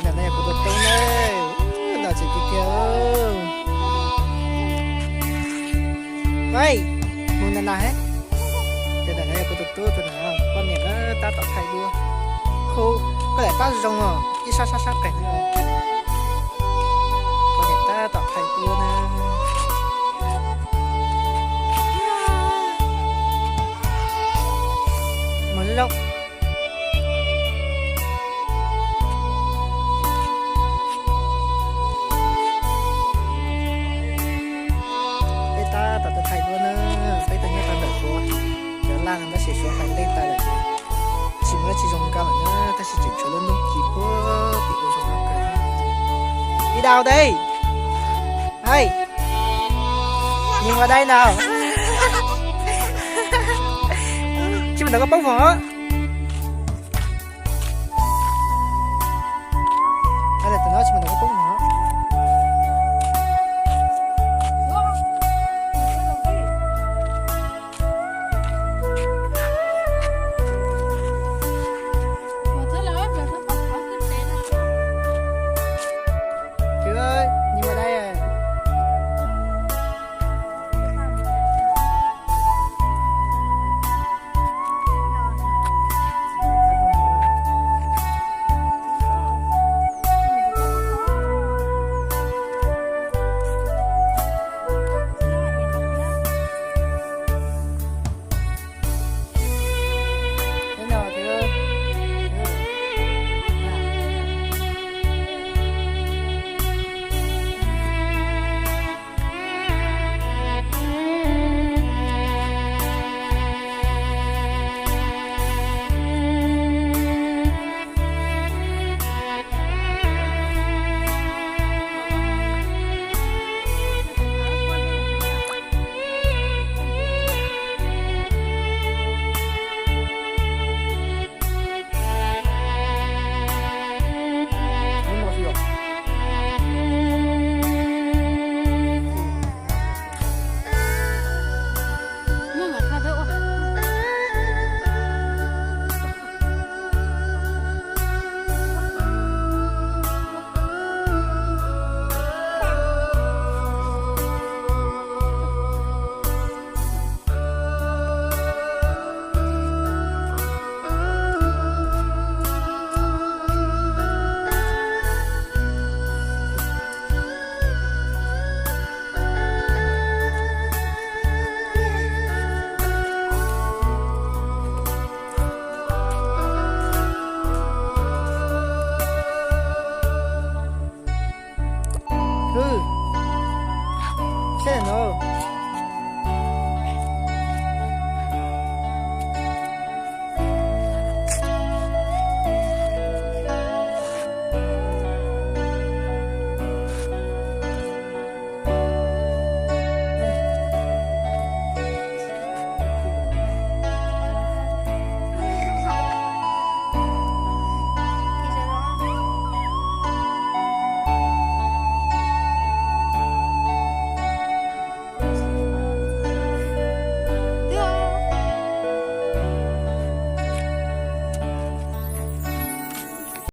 Ntawm no yog kuv tus tub na, nto tsis kiv kiag. Mus na na he. Ntawm no yog kuv tus tub tus na, poj niam na tab tom thaij duab. Khu, koj lam tab zoo os, ib sab sab sab qeeg na. Poj niam tab tom thaij duab na. Mus zoo. Peb tab tom tuaj thaij duab na, peb tuaj nyob rau ntawm Suav, cov laj no tab sis Suav hais dej tas lawm, tsis muaj dab tsi zoo nkauj lawm na, tab sis tseem tshuav lub ntuj ci puag tim ub zoo nkauj kawg. Đi đâu đây? Ê, nhìn vào đây nào. Tsis mus ntawm koj poob vog.